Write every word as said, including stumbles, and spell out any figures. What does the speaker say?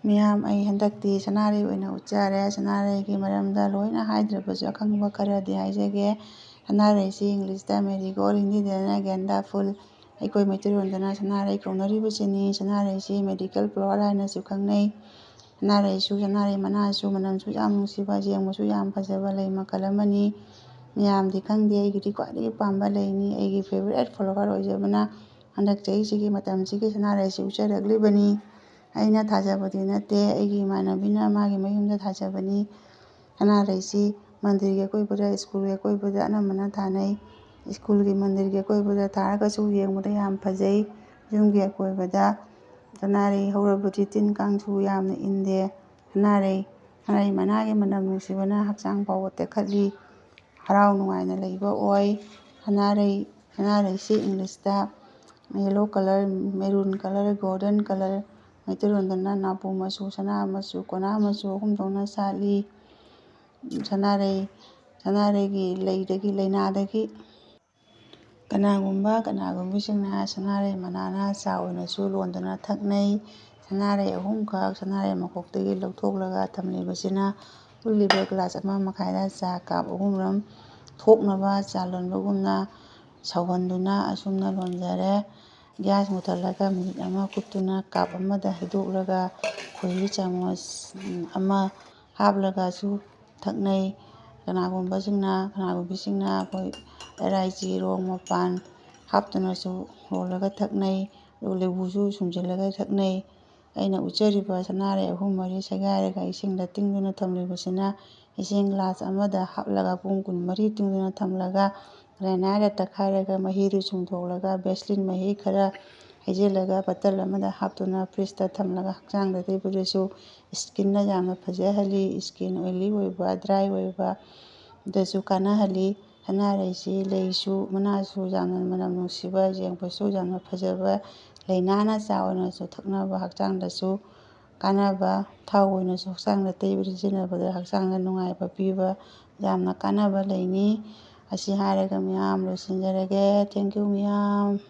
ꯃꯤꯌꯥꯝ, ꯑꯩ ꯍꯟꯗꯛꯇꯤ ꯁꯅꯥꯔꯩ ꯑꯣꯏꯅ ꯎꯠꯆꯔꯦ꯫ ꯁꯅꯥꯔꯩꯒꯤ ꯃꯔꯝꯗ ꯂꯣꯏꯅ ꯍꯥꯏꯗ꯭ꯔꯕꯁꯨ ꯑꯈꯪꯕ ꯈꯔꯗꯤ ꯍꯥꯏꯖꯒꯦ꯫ ꯁꯅꯥꯔꯩꯁꯤ ꯏꯪꯂꯤꯁꯇ ꯃꯦꯔꯤꯒꯣꯜ, ꯍꯤꯟꯗꯤꯗꯅ ꯒꯦꯟꯗꯥ ꯐꯨꯜ, ꯑꯩꯈꯣꯏ ꯃꯩꯇꯩꯂꯣꯟꯗꯅ ꯁꯅꯥꯔꯩ ꯀꯧꯅꯔꯤꯕꯁꯤꯅꯤ꯫ ꯁꯅꯥꯔꯩꯁꯤ ꯃꯦꯗꯤꯀꯦꯜ ꯐ꯭ꯂꯥꯋꯔ ꯍꯥꯏꯅꯁꯨ ꯈꯪꯅꯩ꯫ ꯁꯅꯥꯔꯩꯁꯨ, ꯁꯅꯥꯔꯩ ꯃꯅꯥꯁꯨ ꯃꯅꯝꯁꯨ ꯌꯥꯝ ꯅꯨꯡꯁꯤꯕ, ꯌꯦꯡꯕꯁꯨ ꯌꯥꯝ ꯐꯖꯕ ꯂꯩ ꯃꯈꯜ ꯑꯃꯅꯤ꯫ ꯃꯌꯥꯝꯗꯤ ꯈꯪꯗꯦ, ꯑꯩꯒꯤꯗꯤ ꯈ꯭ꯋꯥꯏꯗꯒꯤ ꯄꯥꯝꯕ ꯂꯩꯅꯤ꯫ ꯑꯩꯒꯤ ꯐꯦꯕꯣꯔꯥꯏꯠ ꯐ꯭ꯂꯥꯋꯔ ꯑꯣꯏꯖꯕꯅ ꯍꯟꯗꯛ ꯆꯍꯤꯁꯤꯒꯤ ꯃꯇꯝꯁꯤꯒꯤ ꯁꯅꯥꯔꯩꯁꯤ ꯎꯠꯆꯔꯛꯂꯤꯕꯅꯤ꯫ ꯑꯩꯅ ꯊꯥꯖꯕꯗꯤ ꯅꯠꯇꯦ, ꯑꯩꯒꯤ ꯏꯃꯥꯟꯅꯕꯤꯅ ꯃꯥꯒꯤ ꯃꯌꯨꯝꯗ ꯊꯥꯖꯕꯅꯤ꯫ ꯁꯅꯥꯔꯩꯁꯤ ꯃꯟꯗꯤꯔꯒꯤ ꯑꯀꯣꯏꯕꯗ, ꯁ꯭ꯀꯨꯜꯒꯤ ꯑꯀꯣꯏꯕꯗ ꯑꯅꯝꯕꯅ ꯊꯥꯅꯩ꯫ ꯁ꯭ꯀꯨꯜꯒꯤ ꯃꯟꯗꯤꯔꯒꯤ ꯑꯀꯣꯏꯕꯗ ꯊꯥꯔꯒꯁꯨ ꯌꯦꯡꯕꯗ ꯌꯥꯝ ꯐꯖꯩ꯫ ꯌꯨꯝꯒꯤ ꯑꯀꯣꯏꯕꯗ ꯁꯅꯥꯔꯩ ꯍꯧꯔꯕꯗꯤ ꯇꯤꯟ ꯀꯥꯡꯁꯨ ꯌꯥꯝꯅ ꯏꯟꯗꯦ꯫ ꯁꯅꯥꯔꯩ, ꯁꯅꯥꯔꯩ ꯃꯅꯥꯒꯤ ꯃꯅꯝ ꯅꯨꯡꯁꯤꯕꯅ ꯍꯛꯆꯥꯡ ꯐꯥꯎꯕ ꯇꯦꯛꯈꯠꯂꯤ꯫ ꯍꯔꯥꯎ ꯅꯨꯡꯉꯥꯏꯅ ꯂꯩꯕ ꯑꯣꯏ꯫ ꯁꯅꯥꯔꯩ, ꯁꯅꯥꯔꯩꯁꯤ ꯏꯪꯂꯤꯁꯇ yellow colour, maroon colour, golden colour, ꯃꯩꯇꯩꯂꯣꯟꯗꯅ ꯅꯥꯄꯨ ꯃꯆꯨ, ꯁꯅꯥ ꯃꯆꯨ, ꯀꯣꯅꯥ ꯃꯆꯨ ꯑꯍꯨꯝ ꯊꯣꯛꯅ ꯁꯥꯠꯂꯤ꯫ ꯁꯅꯥꯔꯩ, ꯁꯅꯥꯔꯩꯒꯤ ꯂꯩꯗꯒꯤ, ꯂꯩꯅꯥꯗꯒꯤ ꯀꯅꯥꯒꯨꯝꯕ, ꯀꯅꯥꯒꯨꯝꯕꯤꯁꯤꯡꯅ ꯁꯅꯥꯔꯩ ꯃꯅꯥꯅ ꯆꯥ ꯑꯣꯏꯅꯁꯨ ꯂꯣꯟꯗꯨꯅ ꯊꯛꯅꯩ꯫ ꯁꯅꯥꯔꯩ ꯑꯍꯨꯝꯈꯛ ꯁꯅꯥꯔꯩ ꯃꯈꯣꯛꯇꯒꯤ ꯂꯧꯊꯣꯛꯂꯒ ꯊꯝꯂꯤꯕꯁꯤꯅ ꯄꯨꯜꯂꯤꯕ ꯒ꯭ꯂꯥꯁ ꯑꯃ ꯃꯈꯥꯏꯗ ꯆꯥ ꯀꯞ ꯑꯍꯨꯝꯔꯣꯝ ꯊꯣꯛꯅꯕ ꯆꯥ ꯂꯣꯟꯕꯒꯨꯝꯅ ꯁꯧꯍꯟꯗꯨꯅ ꯑꯁꯨꯝꯅ ꯂꯣꯟꯖꯔꯦ꯫ ꯒ꯭ꯌꯥꯁ ꯃꯨꯊꯠꯂꯒ ꯃꯤꯅꯤꯠ ꯑꯃ ꯀꯨꯞꯇꯨꯅ ꯀꯞ ꯑꯃꯗ ꯍꯩꯗꯣꯛꯂꯒ ꯈꯣꯏꯍꯤ ꯆꯥꯃꯁ ꯑꯃ ꯍꯥꯞꯂꯒꯁꯨ ꯊꯛꯅꯩ꯫ ꯀꯅꯥꯒꯨꯝꯕꯁꯤꯡꯅ, ꯀꯅꯥꯒꯨꯝꯕꯤꯁꯤꯡꯅ ꯑꯩꯈꯣꯏ ꯑꯦꯂꯥꯏꯆꯤ, ꯔꯣꯡ ꯃꯄꯥꯟ ꯍꯥꯞꯇꯨꯅꯁꯨ ꯂꯣꯜꯂꯒ ꯊꯛꯅꯩ꯫ ꯑꯗꯨꯒ ꯂꯦꯕꯨꯁꯨ ꯁꯨꯝꯖꯤꯜꯂꯒ ꯊꯛꯅꯩ꯫ ꯑꯩꯅ ꯎꯠꯆꯔꯤꯕ ꯁꯅꯥꯔꯩ ꯑꯍꯨꯝ ꯃꯔꯤ ꯁꯦꯒꯥꯏꯔꯒ ꯏꯁꯤꯡꯗ ꯇꯤꯡꯗꯨꯅ ꯊꯝꯂꯤꯕꯁꯤꯅ ꯏꯁꯤꯡ ꯒ꯭ꯂꯥꯁ ꯑꯃꯗ ꯍꯥꯞꯂꯒ ꯄꯨꯡ ꯀꯨꯟꯃꯔꯤ ꯇꯤꯡꯗꯨꯅ ꯊꯝꯂꯒ grinder ꯇꯛꯈꯥꯏꯔꯒ ꯃꯍꯤꯗꯨ ꯁꯨꯝꯗꯣꯛꯂꯒ ꯕꯦꯁꯂꯤꯟ ꯃꯍꯤ ꯈꯔ ꯍꯩꯖꯤꯜꯂꯒ ꯕꯇꯜ ꯑꯃꯗ ꯍꯥꯞꯇꯨꯅ ꯐ꯭ꯔꯤꯖꯇ ꯊꯝꯂꯒ ꯍꯛꯆꯥꯡꯗ ꯇꯩꯕꯗꯁꯨ ꯏꯁꯀꯤꯟꯗ ꯌꯥꯝꯅ ꯐꯖꯍꯜꯂꯤ꯫ ꯏꯁꯀꯤꯟ ꯑꯣꯏꯂꯤ ꯑꯣꯏꯕ, ꯗ꯭ꯔꯥꯏ ꯑꯣꯏꯕ ꯗꯁꯨ ꯀꯥꯟꯅꯍꯜꯂꯤ꯫ ꯁꯅꯥꯔꯩꯁꯤ ꯂꯩꯁꯨ ꯃꯅꯥꯁꯨ ꯌꯥꯝꯅ ꯃꯅꯝ ꯅꯨꯡꯁꯤꯕ, ꯌꯦꯡꯕꯁꯨ ꯌꯥꯝꯅ ꯐꯖꯕ, ꯂꯩꯅꯥꯅ ꯆꯥ ꯑꯣꯏꯅꯁꯨ ꯊꯛꯅꯕ, ꯍꯛꯆꯥꯡꯗꯁꯨ ꯀꯥꯟꯅꯕ, ꯊꯥꯎ ꯑꯣꯏꯅꯁꯨ ꯍꯛꯆꯥꯡꯗ ꯇꯩꯕꯗ ꯁꯤꯖꯤꯟꯅꯕꯗ ꯍꯛꯆꯥꯡꯗ ꯅꯨꯡꯉꯥꯏꯕ ꯄꯤꯕ ꯌꯥꯝꯅ ꯀꯥꯟꯅꯕ ꯂꯩꯅꯤ꯫ ꯑꯁꯤ ꯍꯥꯏꯔꯒ ꯃꯌꯥꯝ ꯂꯣꯏꯁꯤꯟꯖꯔꯒꯦ꯫ Thank you ꯃꯌꯥꯝ꯫